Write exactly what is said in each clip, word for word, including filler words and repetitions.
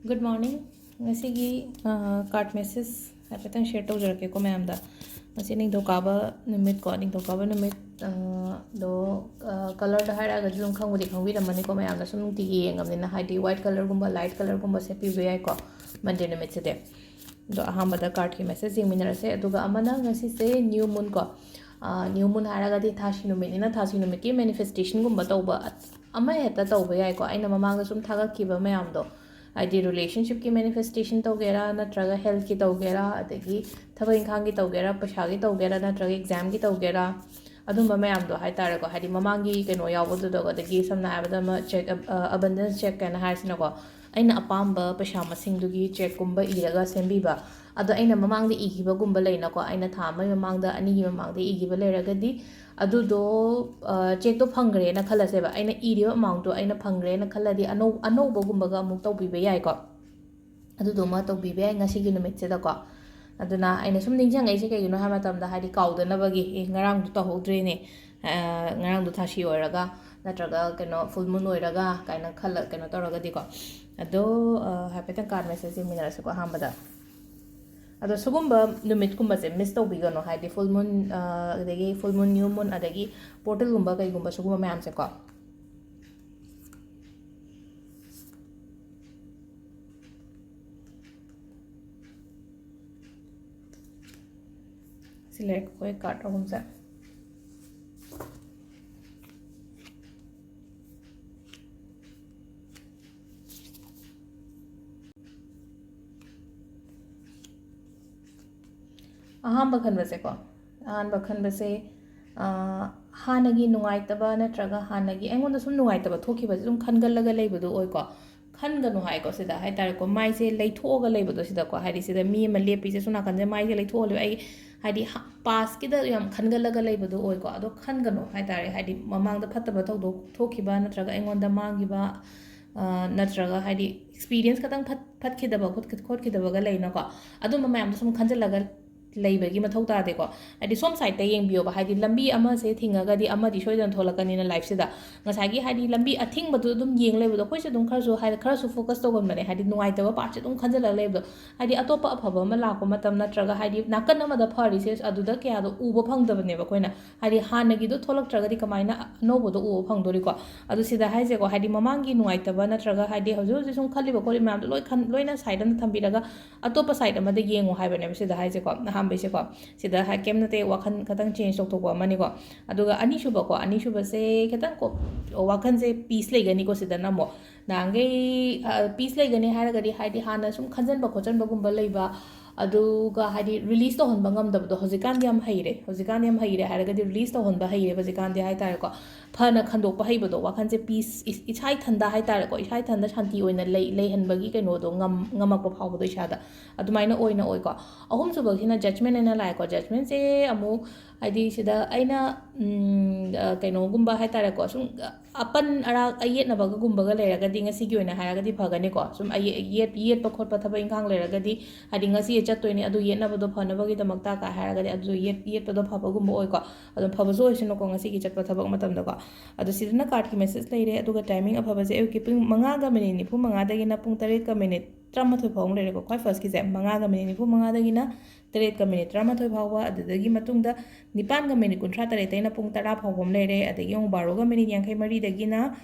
Good morning. ꯉꯁꯤꯒꯤ card message ꯍꯥꯏꯐꯦꯠꯇꯪ share ꯇꯧꯖꯔꯛꯀꯦꯀꯣ ꯃꯌꯥꯝꯗ. ꯉꯁꯤ ꯅꯤꯡꯊꯧꯀꯥꯕ ꯅꯨꯃꯤꯠꯀꯣ, ꯅꯤꯡꯊꯧꯀꯥꯕ ꯅꯨꯃꯤꯠ, ꯑ, ꯗꯣ, ꯑ, colourꯗ ꯍꯥꯏꯔꯛꯑꯒꯗꯤ ꯑꯗꯨꯝ ꯈꯪꯕꯨꯗꯤ ꯈꯪꯕꯤꯔꯝꯃꯅꯤꯀꯣ ꯃꯌꯥꯝꯅ, ꯁꯨꯝ ꯅꯨꯡꯇꯤꯒꯤ ꯌꯦꯡꯉꯕꯅꯤꯅ, ꯍꯥꯏꯗꯤ white colourꯒꯨꯝꯕ, light colourꯒꯨꯝꯕ ꯁꯦꯠꯄꯤꯕ ꯌꯥꯏꯀꯣ ꯃꯟꯗꯦ ꯅꯨꯃꯤꯠꯁꯤꯗꯤ. ꯑꯗꯣ ꯑꯍꯥꯟꯕꯗ cardꯀꯤ message ꯌꯦꯡꯃꯤꯟꯅꯔꯁꯦ, ꯑꯗꯨꯒ ꯑꯃꯅ ꯉꯁꯤꯁꯦ new moon ꯀꯣ. ꯑ, new moon ꯍꯥꯏꯔꯒꯗꯤ ꯊꯥꯁꯤ ꯅꯨꯃꯤꯠꯅꯤꯅ, ꯊꯥꯁꯤ ꯅꯨꯃꯤꯠꯀꯤ manifestationꯒꯨꯝꯕ ꯇꯧꯕ ꯑꯃ ꯍꯦꯛꯇ ꯇꯧꯕ ꯌꯥꯏꯀꯣ. ꯑꯩꯅ ꯃꯃꯥꯡꯗ ꯁꯨꯝ ꯊꯥꯒꯠꯈꯤꯕ ꯃꯌꯥꯝꯗꯣ, ꯍꯥꯏꯗꯤ relationshipꯀꯤ manifestation ꯇꯧꯒꯦꯔꯥ, ꯅꯠꯇ꯭ꯔꯒ healthꯀꯤ ꯇꯧꯒꯦꯔꯥ, ꯑꯗꯒꯤ ꯊꯕꯛ ꯏꯪꯈꯥꯡꯒꯤ ꯇꯧꯒꯦꯔꯥ, ꯄꯩꯁꯥꯒꯤ ꯇꯧꯒꯦꯔꯥ, ꯅꯠꯇ꯭ꯔꯒ examꯒꯤ ꯇꯧꯒꯦꯔꯥ, ꯑꯗꯨꯝꯕ ꯃꯌꯥꯝꯗꯣ ꯍꯥꯏꯇꯥꯔꯦꯀꯣ. ꯍꯥꯏꯗꯤ ꯃꯃꯥꯡꯒꯤ ꯀꯩꯅꯣ ꯌꯥꯎꯕꯗꯨꯗ, ꯑꯗꯒꯤ ꯁꯝꯅ ꯍꯥꯏꯔꯕꯗ ꯑꯃ check, ꯑ, abundance check ꯀꯥꯏꯅ ꯍꯥꯏꯔꯤꯁꯤꯅꯀꯣ, ꯑꯩꯅ ꯑꯄꯥꯝꯕ ꯄꯩꯁꯥ ꯃꯁꯤꯡꯗꯨꯒꯤ checkꯀꯨꯝꯕ ꯏꯔꯒ ꯁꯦꯝꯕꯤꯕ. ꯑꯗꯣ ꯑꯩꯅ ꯃꯃꯥꯡꯗ ꯏꯈꯤꯕꯒꯨꯝꯕ ꯂꯩꯅꯀꯣ, ꯑꯩꯅ ꯊꯥ ꯑꯃꯒꯤ ꯃꯃꯥꯡꯗ, ꯑꯅꯤꯒꯤ ꯃꯃꯥꯡꯗ ꯏꯈꯤꯕ ꯂꯩꯔꯒꯗꯤ, ꯑꯗꯨꯗꯣ, ꯑ, checkꯇꯣ ꯐꯪꯈ꯭ꯔꯦꯅ ꯈꯜꯂꯁꯦꯕ, ꯑꯩꯅ ꯏꯔꯤꯕ amountꯇꯣ ꯑꯩꯅ ꯐꯪꯈ꯭ꯔꯦꯅ ꯈꯜꯂꯗꯤ, ꯑꯅꯧ-, ꯑꯅꯧꯕꯒꯨꯝꯕꯒ ꯑꯃꯨꯛ ꯇꯧꯕꯤꯕ ꯌꯥꯏꯀꯣ. ꯑꯗꯨꯗꯨꯃ ꯇꯧꯕꯤꯕ ꯌꯥꯏ ꯉꯁꯤꯒꯤ ꯅꯨꯃꯤꯠꯁꯤꯗꯀꯣ. ꯑꯗꯨꯅ ꯑꯩꯅ ꯁꯨꯝ ꯅꯤꯡꯁꯤꯡꯉꯛꯏꯁꯦ ꯀꯩꯒꯤꯅꯣ ꯍꯥꯏꯕ ꯃꯇꯝꯗ, ꯍꯥꯏꯗꯤ ꯀꯥꯎꯗꯅꯕꯒꯤ, "ꯑꯦ, ꯉꯔꯥꯡꯗꯣ ꯇꯧꯍꯧꯗ꯭ꯔꯦꯅꯦ, ꯑ, ꯉꯔꯥꯡꯗꯣ ꯊꯥꯁꯤ ꯑꯣꯏꯔꯒ, ꯅꯠꯇ꯭ꯔꯒ ꯀꯩꯅꯣ full moon ꯑꯣꯏꯔꯒ" ꯀꯥꯏꯅ ꯈꯜꯂ, ꯀꯩꯅꯣ ꯇꯧꯔꯒꯗꯤꯀꯣ. ꯑꯗꯣ, ꯑ, ꯍꯥꯏꯐꯦꯠꯇꯪ card message ꯌꯦꯡꯃꯤꯟꯅꯔꯁꯤꯀꯣ ꯑꯍꯥꯟꯕꯗ. ꯑꯗꯣ ꯁꯤꯒꯨꯝꯕ ꯅꯨꯃꯤꯠꯀꯨꯝꯕꯁꯦ miss ꯇꯧꯕꯤꯒꯅꯨ, ꯍꯥꯏꯗꯤ full moon, ꯑ, ꯑꯗꯒꯤ full moon, new moon, ꯑꯗꯒꯤ portalꯒꯨꯝꯕ ꯀꯩꯒꯨꯝꯕ ꯁꯤꯒꯨꯝꯕ ꯃꯌꯥꯝꯁꯦꯀꯣ. ꯁꯤ ꯂꯩꯔꯦꯀꯣ ꯑꯩꯈꯣꯏ card ꯑꯍꯨꯝꯁꯦ꯫ ꯑꯍꯥꯟꯕ ꯈꯟꯕꯁꯦꯀꯣ, ꯑꯍꯥꯟꯕ ꯈꯟꯕꯁꯦ, ꯑ, ꯍꯥꯟꯅꯒꯤ ꯅꯨꯡꯉꯥꯏꯇꯕ ꯅꯠꯇ꯭ꯔꯒ ꯍꯥꯟꯅꯒꯤ ꯑꯩꯉꯣꯟꯗ ꯁꯨꯝ ꯅꯨꯡꯉꯥꯏꯇꯕ ꯊꯣꯛꯈꯤꯕꯁꯦ ꯁꯨꯝ ꯈꯟꯒꯠꯂꯒ ꯂꯩꯕꯗꯣ ꯑꯣꯏꯀꯣ. ꯈꯟꯒꯅꯨ ꯍꯥꯏꯀꯣ ꯁꯤꯗ ꯍꯥꯏꯇꯥꯔꯦꯀꯣ, ꯃꯥꯏꯁꯦ ꯂꯩꯊꯣꯛꯑꯒ ꯂꯩꯕꯗꯣ ꯁꯤꯗꯀꯣ, ꯍꯥꯏꯗꯤ ꯁꯤꯗ ꯃꯤ ꯑꯃ ꯂꯦꯞꯄꯤꯁꯦ ꯁꯣꯝ ꯅꯥꯀꯟꯁꯦ ꯃꯥꯏꯁꯦ ꯂꯩꯊꯣꯛꯑ ꯂꯩꯕ, ꯑꯩ ꯍꯥꯏꯗꯤ ꯍ-, pastꯀꯤꯗ ꯌꯥꯝ ꯈꯟꯒꯠꯂꯒ ꯂꯩꯕꯗꯣ ꯑꯣꯏꯀꯣ. ꯑꯗꯣ ꯈꯟꯒꯅꯨ ꯍꯥꯏꯇꯥꯔꯦ, ꯍꯥꯏꯗꯤ ꯃꯃꯥꯡꯗ ꯐꯠꯇꯕ ꯊꯧꯗꯣꯛ ꯊꯣꯛꯈꯤꯕ ꯅꯠꯇ꯭ꯔꯒ ꯑꯩꯉꯣꯟꯗ ꯃꯥꯡꯈꯤꯕ, ꯑ, ꯅꯠꯇ꯭ꯔꯒ ꯍꯥꯏꯗꯤ experience ꯈꯇꯪ ꯐꯠ-, ꯐꯠꯈꯤꯗꯕ ꯈꯣꯠꯈꯤ-, ꯈꯣꯠꯈꯤꯗꯕꯒ ꯂꯩꯅꯀꯣ, ꯑꯗꯨꯝꯕ ꯃꯌꯥꯝꯗꯣ ꯁꯨꯝ ꯈꯟꯖꯤꯜꯂꯒ ꯂꯩꯕꯒꯤ ꯃꯊꯧ ꯇꯥꯗꯦꯀꯣ꯫ ꯍꯥꯏꯗꯤ ꯁꯣꯝ ꯁꯥꯏꯠꯇ ꯌꯦꯡꯕꯤꯌꯣꯕ, ꯍꯥꯏꯗꯤ ꯂꯝꯕꯤ ꯑꯃꯁꯦ ꯊꯤꯡꯉꯒꯗꯤ ꯑꯃꯗꯤ ꯁꯣꯏꯗꯅ ꯊꯣꯛꯂꯛꯀꯅꯤꯅ ꯂꯥꯏꯐꯁꯤꯗ꯫ ꯉꯁꯥꯏꯒꯤ ꯍꯥꯏꯗꯤ ꯂꯝꯕꯤ ꯑꯊꯤꯡꯕꯗꯨ ꯑꯗꯨꯝ ꯌꯦꯡ ꯂꯩꯕꯗꯣ ꯑꯩꯈꯣꯏꯁꯨ ꯑꯗꯨꯝ ꯈꯔꯁꯨ ꯍꯥꯏ-, ꯈꯔꯁꯨ ꯐꯣꯀꯁ ꯇꯧꯒꯟꯕꯅꯦ, ꯍꯥꯏꯗꯤ ꯅꯨꯡꯉꯥꯏꯇꯕ ꯄꯥꯔꯠꯁꯦ ꯑꯗꯨꯝ ꯈꯟꯖꯤꯜꯂꯒ ꯂꯩꯕꯗꯣ꯫ ꯍꯥꯏꯗꯤ ꯑꯇꯣꯞꯄ ꯑꯐꯕ ꯑꯃ ꯂꯥꯛꯄ ꯃꯇꯝ ꯅꯠꯇ꯭ꯔꯒ ꯍꯥꯏꯗꯤ ꯅꯥꯀꯟ ꯑꯃꯗ ꯐꯔꯤꯁꯦ ꯑꯗꯨꯗ ꯀꯌꯥꯗꯣ ꯎꯕ ꯐꯪꯗꯕꯅꯦꯕ ꯑꯩꯈꯣꯏꯅ꯫ ꯍꯥꯏꯗꯤ ꯍꯥꯟꯅꯒꯤꯗꯣ ꯊꯣꯛꯂꯛꯇ꯭ꯔꯒꯗꯤ ꯀꯃꯥꯏꯅ ꯑꯅꯧꯕꯗꯣ ꯎꯕ ꯐꯪꯗꯣꯔꯤꯀꯣ? ꯑꯗꯨ ꯁꯤꯗ ꯍꯥꯏꯁꯦꯀꯣ, ꯍꯥꯏꯗꯤ ꯃꯃꯥꯡꯒꯤ ꯅꯨꯡꯉꯥꯏꯇꯕ ꯅꯠꯇ꯭ꯔꯒ ꯍꯥꯏꯗꯤ ꯍꯧꯖꯤꯛ ꯍꯧꯖꯤꯛ ꯁꯨꯝ ꯈꯜꯂꯤꯕ ꯈꯣꯠꯂꯤꯕ ꯃꯌꯥꯝꯗꯣ ꯂꯣꯏ ꯈꯟ-, ꯂꯣꯏꯅ ꯁꯥꯏꯠ ꯑꯃꯗ ꯊꯝꯕꯤꯔꯒ ꯑꯇꯣꯞꯄ ꯁꯥꯏꯠ ꯑꯃꯗ ꯌꯦꯡꯉꯣ ꯍꯥꯏꯕꯅꯦꯕ ꯁꯤꯗ ꯍꯥꯏꯁꯦꯀꯣ꯫ ꯑꯍꯥꯟꯕꯩꯁꯦꯀꯣ, ꯁꯤꯗ ꯍꯥꯏ-, ꯀꯩꯝ ꯅꯠꯇꯦ, ꯋꯥꯈꯜ ꯈꯇꯪ ꯆꯦꯟꯖ ꯇꯧꯊꯣꯛꯄ ꯑꯃꯅꯤꯀꯣ꯫ ꯑꯗꯨꯒ ꯑꯅꯤꯁꯨꯕꯀꯣ, ꯑꯅꯤꯁꯨꯕꯁꯦ ꯈꯤꯇꯪ ꯀꯣ, ꯋꯥꯈꯜꯁꯦ ꯄꯤꯁ ꯂꯩꯒꯅꯤꯀꯣ ꯁꯤꯗꯅ ꯑꯃꯨꯛ꯫ ꯅꯍꯥꯟꯈꯩ, ꯑ, ꯄꯤꯁ ꯂꯩꯒꯅꯤ ꯍꯥꯏꯔꯒꯗꯤ ꯍꯥꯏꯗꯤ ꯍꯥꯟꯅ ꯁꯨꯝ ꯈꯟꯖꯟꯕ ꯈꯣꯠꯆꯟꯕꯒꯨꯝꯕ ꯂꯩꯕ, ꯑꯗꯨꯒ ꯍꯥꯏꯗꯤ ꯔꯤꯂꯤꯁ ꯇꯧꯍꯟꯕ ꯉꯝꯗꯕꯗꯣ꯫ ꯍꯧꯖꯤꯛꯀꯥꯟꯗꯤ ꯌꯥꯝ ꯍꯩꯔꯦ, ꯍꯧꯖꯤꯛꯀꯥꯟꯗꯤ ꯌꯥꯝ ꯍꯩꯔꯦ ꯍꯥꯏꯔꯒꯗꯤ ꯔꯤꯂꯤꯁ ꯇꯧꯍꯟꯕ ꯍꯩꯔꯦꯕ ꯍꯧꯖꯤꯛꯀꯥꯟꯗꯤ ꯍꯥꯏꯇꯥꯔꯦꯀꯣ꯫ ꯐꯅ ꯈꯟꯗꯣꯛꯄ ꯍꯩꯕꯗꯣ, ꯋꯥꯈꯜꯁꯦ ꯄꯤꯁ, ꯏꯁꯥ ꯏꯊꯟꯗ ꯍꯥꯏꯇꯥꯔꯦꯀꯣ, ꯏꯁꯥ ꯏꯊꯟꯗ ꯁꯥꯟꯇꯤ ꯑꯣꯏꯅ ꯂꯩ-, ꯂꯩꯍꯟꯕꯒꯤ ꯀꯩꯅꯣꯗꯣ ꯉꯝ-, ꯉꯝꯃꯛꯄ ꯐꯥꯎꯕꯗꯣ ꯏꯁꯥꯗ ꯑꯗꯨꯃꯥꯏꯅ ꯑꯣꯏꯅ ꯑꯣꯏꯀꯣ꯫ ꯑꯍꯨꯝꯁꯨꯕꯒꯤꯁꯤꯅ ꯖꯖꯃꯦꯟ ꯍꯥꯏꯅ ꯂꯥꯛꯑꯦꯀꯣ꯫ ꯖꯖꯃꯦꯟꯁꯦ ꯑꯃꯨꯛ ꯍꯥꯏꯗꯤ ꯁꯤꯗ ꯑꯩꯅ, ꯎꯝ, ꯑ, ꯀꯩꯅꯣꯒꯨꯝꯕ ꯍꯥꯏꯇꯥꯔꯦꯀꯣ, ꯁꯨꯝ ꯑꯄꯟ ꯑꯔꯥꯛ ꯑꯌꯦꯠꯅꯕꯒꯨꯝꯕꯒ ꯂꯩꯔꯒꯗꯤ ꯉꯁꯤꯒꯤ ꯑꯣꯏꯅ ꯍꯥꯏꯔꯒꯗꯤ ꯐꯒꯅꯤꯀꯣ꯫ ꯁꯨꯝ ꯑꯌꯦ-, ꯌꯦꯠ-, ꯌꯦꯠꯄ ꯈꯣꯠꯄ ꯊꯕꯛ ꯏꯪꯈꯥꯡ ꯂꯩꯔꯒꯗꯤ, ꯍꯥꯏꯗꯤ ꯉꯁꯤ ꯆꯠꯇꯣꯏꯅꯦ ꯑꯗꯨ ꯌꯦꯠꯅꯕꯗꯣ ꯐꯅꯕꯒꯤꯗꯃꯛꯇ ꯀꯥꯏ ꯍꯥꯏꯔꯒꯗꯤ ꯑꯗꯨ ꯌꯦꯠ-, ꯌꯦꯠꯄꯗꯣ ꯐꯕꯒꯨꯝꯕ ꯑꯣꯏꯀꯣ꯫ ꯑꯗꯨꯝ ꯐꯕꯁꯨ ꯑꯣꯏꯁꯅꯨꯀꯣ ꯉꯁꯤꯒꯤ ꯆꯠꯄ ꯊꯕꯛ ꯃꯇꯝꯗꯀꯣ꯫ ꯑꯗꯣ ꯁꯤꯗꯅ ꯀꯥꯔꯠꯀꯤ ꯃꯦꯁꯦꯖ ꯂꯩꯔꯦ꯫ ꯑꯗꯨꯒ ꯇꯥꯏꯃꯤꯡ ꯑꯐꯕꯁꯦ ꯑꯌꯨꯛꯀꯤ ꯄꯨꯡ ꯃꯉꯥꯒ ꯃꯤꯅꯤꯠ ꯅꯤꯐꯨ ꯃꯉꯥꯗꯒꯤꯅ ꯄꯨꯡ ꯇꯔꯦꯠꯀ ꯃꯤꯅꯤꯠ ꯇꯔꯥꯃꯥꯊꯣꯏ ꯐꯥꯎ ꯑꯃ ꯂꯩꯔꯦꯀꯣ꯫ ꯈ꯭ꯋꯥꯏ ꯐꯥꯔꯁꯀꯤꯁꯦ ꯃꯉꯥꯒ ꯃꯤꯅꯤꯠ ꯅꯤꯐꯨ ꯃꯉꯥꯗꯒꯤꯅ ꯇꯔꯦꯠꯀ ꯃꯤꯅꯤꯠ ꯇꯔꯥꯃꯥꯊꯣꯏ ꯐꯥꯎꯕ, ꯑꯗꯨꯗꯒꯤ ꯃꯇꯨꯡꯗ ꯅꯤꯄꯥꯟꯒ ꯃꯤꯅꯤꯠ ꯀꯨꯟꯊ꯭ꯔꯥ ꯇꯔꯦꯠꯇꯩꯅ ꯄꯨꯡ ꯇꯔꯥ ꯐꯥꯎꯕ ꯑꯃ ꯂꯩꯔꯦ꯫ ꯑꯗꯒꯤ ꯑꯃꯨꯛ ꯕꯥꯔꯣꯒ ꯃꯤꯅꯤꯠ ꯌꯥꯡꯈꯩ ꯃꯔꯤꯗꯒꯤꯅ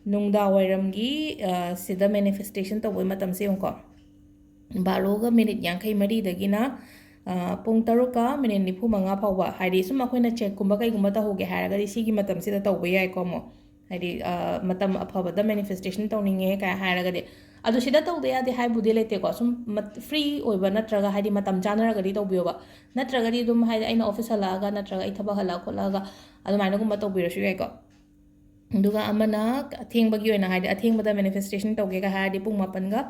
ꯅꯨꯡꯗꯥꯡ ꯋꯥꯏꯔꯝꯒꯤ, ꯑ, ꯁꯤꯗ ꯃꯦꯅꯤꯐꯦꯁꯇꯦꯁꯟ ꯇꯧꯕꯒꯤ ꯃꯇꯝꯁꯦ ꯌꯦꯡꯉꯨꯀꯣ꯫ ꯕꯥꯔꯣꯒ ꯃꯤꯅꯤꯠ ꯌꯥꯡꯈꯩ ꯃꯔꯤꯗꯒꯤꯅ, ꯑ, ꯄꯨꯡ ꯇꯔꯨꯛꯀ ꯃꯤꯅꯤꯠ ꯅꯤꯐꯨ ꯃꯉꯥ ꯐꯥꯎꯕ, ꯍꯥꯏꯗꯤ ꯁꯨꯝ ꯑꯩꯈꯣꯏꯅ ꯆꯦꯛꯀꯨꯝꯕ ꯀꯩꯒꯨꯝꯕ ꯇꯧꯍꯧꯒꯦ ꯍꯥꯏꯔꯒꯗꯤ ꯁꯤꯒꯤ ꯃꯇꯝꯁꯤꯗ ꯇꯧꯕ ꯌꯥꯏꯀꯣ ꯑꯃꯨꯛ꯫ ꯍꯥꯏꯗꯤ, ꯑ, ꯃꯇꯝ ꯑꯐꯕꯗ ꯃꯦꯅꯤꯐꯦꯁꯇꯦꯁꯟ ꯇꯧꯅꯤꯡꯉꯦ ꯀꯥꯏ ꯍꯥꯏꯔꯒꯗꯤ꯫ ꯑꯗꯨ ꯁꯤꯗ ꯇꯧꯗ ꯌꯥꯗꯦ ꯍꯥꯏꯕꯨꯗꯤ ꯂꯩꯇꯦꯀꯣ꯫ ꯁꯨꯝ ꯃꯠ-, ꯐ꯭ꯔꯤ ꯑꯣꯏꯕ ꯅꯠꯇ꯭ꯔꯒ ꯍꯥꯏꯗꯤ ꯃꯇꯝ ꯆꯥꯅꯔꯒꯗꯤ ꯇꯧꯕꯤꯌꯣꯕ꯫ ꯅꯠꯇ꯭ꯔꯒꯗꯤ ꯑꯗꯨꯝ ꯍꯥꯏꯗꯤ ꯑꯩꯅ ꯑꯣꯐꯤꯁ ꯍꯜꯂꯛꯑꯒ ꯅꯠꯇ꯭ꯔꯒ ꯑꯩ ꯊꯕꯛ ꯍꯜꯂꯛꯑ ꯈꯣꯠꯂꯛꯑꯒ ꯑꯗꯨꯃꯥꯏꯅꯒꯨꯝꯕ ꯇꯧꯕꯤꯔꯁꯨ ꯌꯥꯏꯀꯣ꯫ ꯑꯗꯨꯒ ꯑꯃꯅ ꯑꯊꯦꯡꯕꯒꯤ ꯑꯣꯏꯅ ꯍꯥꯏꯗꯤ ꯑꯊꯦꯡꯕꯗ ꯃꯦꯅꯤꯐꯦꯁꯇꯦꯁꯟ ꯇꯧꯒꯦꯒ ꯍꯥꯏꯔꯗꯤ ꯄꯨꯡ ꯃꯥꯄꯟꯒ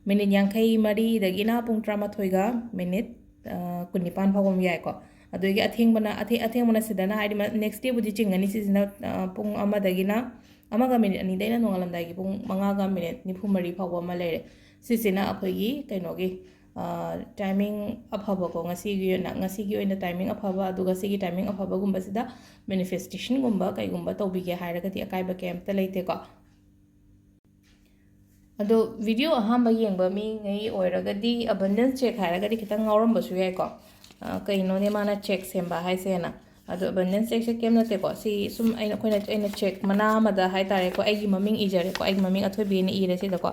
ꯃꯤꯅꯤꯠ ꯌꯥꯡꯈꯩ ꯃꯔꯤꯗꯒꯤꯅ ꯄꯨꯡ ꯇꯔꯥꯃꯥꯊꯣꯏꯒ ꯃꯤꯅꯤꯠ, ꯑ, ꯀꯨꯟꯅꯤꯄꯥꯟ ꯐꯥꯎꯕ ꯑꯃ ꯌꯥꯏꯀꯣ꯫ ꯑꯗꯨꯒꯤ ꯑꯊꯦꯡꯕꯅ, ꯑꯊꯦ-, ꯑꯊꯦꯡꯕꯅ ꯁꯤꯗꯅ ꯍꯥꯏꯗꯤ ꯃ-, ꯅꯦꯛꯁ ꯗꯦꯕꯨꯗꯤ ꯆꯤꯡꯒꯅꯤ ꯁꯤꯁꯤꯅ, ꯑ, ꯄꯨꯡ ꯑꯃꯗꯒꯤꯅ ꯑꯃꯒ ꯃꯤꯅꯤꯠ ꯑꯅꯤꯗꯩꯅ ꯅꯣꯡꯉꯥꯜꯂꯝꯗꯥꯏꯒꯤ ꯄꯨꯡ ꯃꯉꯥꯒ ꯃꯤꯅꯤꯠ ꯅꯤꯐꯨ ꯃꯔꯤ ꯐꯥꯎꯕ ꯑꯃ ꯂꯩꯔꯦ꯫ ꯁꯤꯁꯤꯅ ꯑꯩꯈꯣꯏꯒꯤ ꯀꯩꯅꯣꯒꯤ, ꯇꯥꯏꯃꯤꯡ ꯑꯐꯕꯀꯣ, ꯉꯁꯤꯒꯤ ꯑꯣꯏꯅ, ꯉꯁꯤꯒꯤ ꯑꯣꯏꯅ ꯇꯥꯏꯃꯤꯡ ꯑꯐꯕ, ꯑꯗꯨꯒ ꯁꯤꯒꯤ ꯇꯥꯏꯃꯤꯡ ꯑꯐꯕꯒꯨꯝꯕꯁꯤꯗ ꯃꯦꯅꯤꯐꯦꯁꯇꯦꯁꯟꯒꯨꯝꯕ ꯀꯩꯒꯨꯝꯕ ꯇꯧꯕꯤꯒꯦ ꯍꯥꯏꯔꯒꯗꯤ ꯑꯀꯥꯏꯕ ꯀꯩꯝꯇ ꯂꯩꯇꯦꯀꯣ꯫ ꯑꯗꯣ ꯚꯤꯗꯤꯑꯣ ꯑꯍꯥꯟꯕ ꯌꯦꯡꯕ ꯃꯤꯉꯩ ꯑꯣꯏꯔꯒꯗꯤ ꯑꯕꯟꯗꯦꯟꯁ ꯆꯦꯛ ꯍꯥꯏꯔꯒꯗꯤ ꯈꯤꯇꯪ ꯉꯥꯎꯔꯝꯕꯁꯨ ꯌꯥꯏꯀꯣ꯫ ꯑ, ꯀꯩꯅꯣꯅꯦ ꯃꯥꯅ ꯆꯦꯛ ꯁꯦꯝꯕ ꯍꯥꯏꯁꯦꯅ? ꯑꯗꯣ ꯑꯕꯟꯗꯦꯟꯁ ꯆꯦꯛꯁꯦ ꯀꯩꯝ ꯅꯠꯇꯦꯀꯣ꯫ ꯁꯤ ꯁꯨꯝ ꯑꯩꯅ, ꯑꯩꯈꯣꯏꯅ, ꯑꯩꯅ ꯆꯦꯛ ꯃꯅꯥ ꯑꯃꯗ ꯍꯥꯏ ꯇꯥꯔꯦꯀꯣ, ꯑꯩꯒꯤ ꯃꯃꯤꯡ ꯏꯖꯔꯦꯀꯣ, ꯑꯩꯒꯤ ꯃꯃꯤꯡ ꯑꯊꯣꯏꯕꯤꯅ ꯏꯔꯦ ꯁꯤꯗꯀꯣ꯫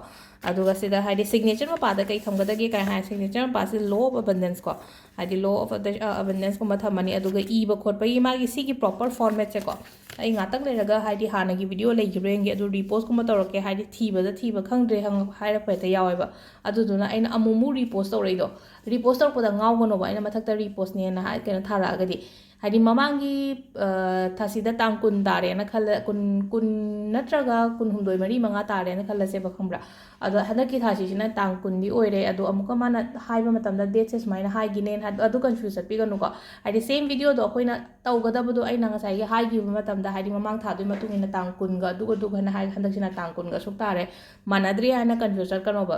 ꯑꯗꯨꯒ ꯁꯤꯗ ꯍꯥꯏꯗꯤ ꯁꯤꯒꯅꯦꯆꯔ ꯃꯄꯥꯗ ꯀꯩ ꯊꯝꯒꯗꯒꯦ ꯀꯥꯏ ꯍꯥꯏ, ꯁꯤꯒꯅꯦꯆꯔ ꯃꯄꯥꯁꯤ ꯂꯣ ꯑꯣꯐ ꯑꯕꯟꯗꯦꯟꯁ ꯀꯣ, ꯍꯥꯏꯗꯤ ꯂꯣ ꯑꯣꯐ ꯑꯕꯟꯗꯦꯟꯁꯀꯨꯝꯕ ꯊꯝꯃꯅꯤ꯫ ꯑꯗꯨꯒ ꯏꯕ ꯈꯣꯠꯄꯒꯤ ꯃꯥꯒꯤ ꯁꯤꯒꯤ ꯄ꯭ꯔꯣꯄꯔ ꯐꯣꯔꯃꯦꯠꯁꯦꯀꯣ, ꯑꯩ ꯉꯥꯛꯇꯪ ꯂꯩꯔꯒ ꯍꯥꯏꯗꯤ ꯍꯥꯟꯅꯒꯤ ꯚꯤꯗꯤꯑꯣ ꯂꯩꯈꯤꯕ꯭ꯔꯥ ꯌꯦꯡꯒꯦ, ꯑꯗꯨ ꯔꯤꯄꯣꯁꯀꯨꯝꯕ ꯇꯧꯔꯛꯀꯦ, ꯍꯥꯏꯗꯤ ꯊꯤꯕꯗ ꯊꯤꯕ ꯈꯪꯗ꯭ꯔꯦ ꯍꯪ-, ꯍꯥꯏꯔꯛꯄ ꯍꯦꯛꯇ ꯌꯥꯎꯋꯦꯕ꯫ ꯑꯗꯨꯗꯨꯅ ꯑꯩꯅ ꯑꯃꯨꯛ ꯑꯃꯨꯛ ꯔꯤꯄꯣꯁ ꯇꯧꯔꯛꯏꯗꯣ, ꯔꯤꯄꯣꯁ ꯇꯧꯔꯛꯄꯗ ꯉꯥꯎꯒꯅꯣꯕ, ꯑꯩꯅ ꯃꯊꯛꯇ ꯔꯤꯄꯣꯁꯅꯦꯅ ꯍꯥꯏ, ꯀꯩꯅꯣ ꯊꯥꯔꯛꯑꯒꯗꯤ꯫ ꯍꯥꯏꯗꯤ ꯃꯃꯥꯡꯒꯤ, ꯑ, ꯊꯥꯁꯤꯗ ꯇꯥꯡ ꯀꯨꯟ ꯇꯥꯔꯦꯅ ꯈꯜꯂ, ꯀꯨꯟ, ꯀꯨꯟ ꯅꯠꯇ꯭ꯔꯒ ꯀꯨꯟꯍꯨꯝꯗꯣꯏ, ꯃꯔꯤ, ꯃꯉꯥ ꯇꯥꯔꯦꯅ ꯈꯜꯂꯁꯦꯕ, ꯈꯪꯕ꯭ꯔꯥ? ꯑꯗꯣ ꯍꯟꯗꯛꯀꯤ ꯊꯥꯁꯤꯁꯤꯅ ꯇꯥꯡ ꯀꯨꯟꯗꯤ ꯑꯣꯏꯔꯦ꯫ ꯑꯗꯣ ꯑꯃꯨꯛꯀ ꯃꯥꯅ ꯍꯥꯏꯕ ꯃꯇꯝꯗ ꯗꯦꯠꯁꯦ ꯁꯨꯃꯥꯏꯅ ꯍꯥꯏꯈꯤꯅꯦꯅ ꯍꯥꯏ-, ꯑꯗꯨ ꯀꯟꯐ꯭ꯌꯨꯁ ꯆꯠꯄꯤꯒꯅꯨꯀꯣ꯫ ꯍꯥꯏꯗꯤ ꯁꯦꯝ ꯚꯤꯗꯤꯑꯣꯗꯣ ꯑꯩꯈꯣꯏꯅ ꯇꯧꯒꯗꯕꯗꯣ ꯑꯩꯅ ꯉꯁꯥꯏꯒꯤ ꯍꯥꯏꯈꯤꯕ ꯃꯇꯝꯗ, ꯍꯥꯏꯗꯤ ꯃꯃꯥꯡ ꯊꯥꯗꯨꯒꯤ ꯃꯇꯨꯡ ꯏꯟꯅ ꯇꯥꯡ ꯀꯨꯟꯒ ꯑꯗꯨꯒ ꯑꯗꯨꯒ ꯍꯥꯏꯅ ꯍꯥꯏ, ꯍꯟꯗꯛꯁꯤꯅ ꯇꯥꯡ ꯀꯨꯟꯒ ꯑꯁꯨꯛ ꯇꯥꯔꯦ, ꯃꯥꯟꯅꯗ꯭ꯔꯦ ꯍꯥꯏꯅ ꯀꯟꯐ꯭ꯌꯨꯁ ꯆꯠꯀꯅꯣꯕ꯫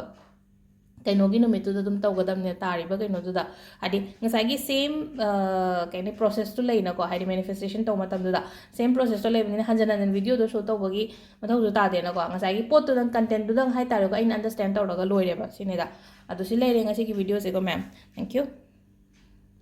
ꯀꯩꯅꯣꯒꯤ ꯅꯨꯃꯤꯠꯇꯨꯗ ꯑꯗꯨꯝ ꯇꯧꯒꯗꯕꯅꯦ, ꯇꯥꯔꯤꯕ ꯀꯩꯅꯣꯗꯨꯗ꯫ ꯍꯥꯏꯗꯤ ꯉꯁꯥꯏꯒꯤ ꯁꯦꯝ, ꯑ, ꯀꯩ ꯍꯥꯏꯅꯤ, ꯄ꯭ꯔꯣꯁꯦꯁꯇꯨ ꯂꯩꯅꯀꯣ, ꯍꯥꯏꯗꯤ ꯃꯦꯅꯤꯐꯦꯁꯇꯦꯁꯟ ꯇꯧꯕ ꯃꯇꯝꯗꯨꯗ ꯁꯦꯝ ꯄ꯭ꯔꯣꯁꯦꯁꯇꯣ ꯂꯩꯕꯅꯤꯅ ꯍꯟꯖꯟ ꯍꯟꯖꯟ ꯚꯤꯗꯤꯑꯣꯗꯣ ꯁꯣ ꯇꯧꯕꯒꯤ ꯃꯊꯧꯁꯨ ꯇꯥꯗꯦꯅꯀꯣ꯫ ꯉꯁꯥꯏꯒꯤ ꯄꯣꯠꯇꯨꯗꯪ, ꯀꯟꯇꯦꯟꯠꯇꯨꯗꯪ ꯍꯥꯏ ꯇꯥꯔꯦꯀꯣ, ꯑꯩꯅ ꯑꯟꯗꯔꯁꯇꯦꯟ ꯇꯧꯔꯒ ꯂꯣꯏꯔꯦꯕ ꯁꯤꯅꯤꯗ꯫ ꯑꯗꯨ ꯁꯤ ꯂꯩꯔꯦ ꯉꯁꯤꯒꯤ ꯚꯤꯗꯤꯑꯣꯁꯦꯀꯣ ꯃꯦꯝ꯫ Thank you꯫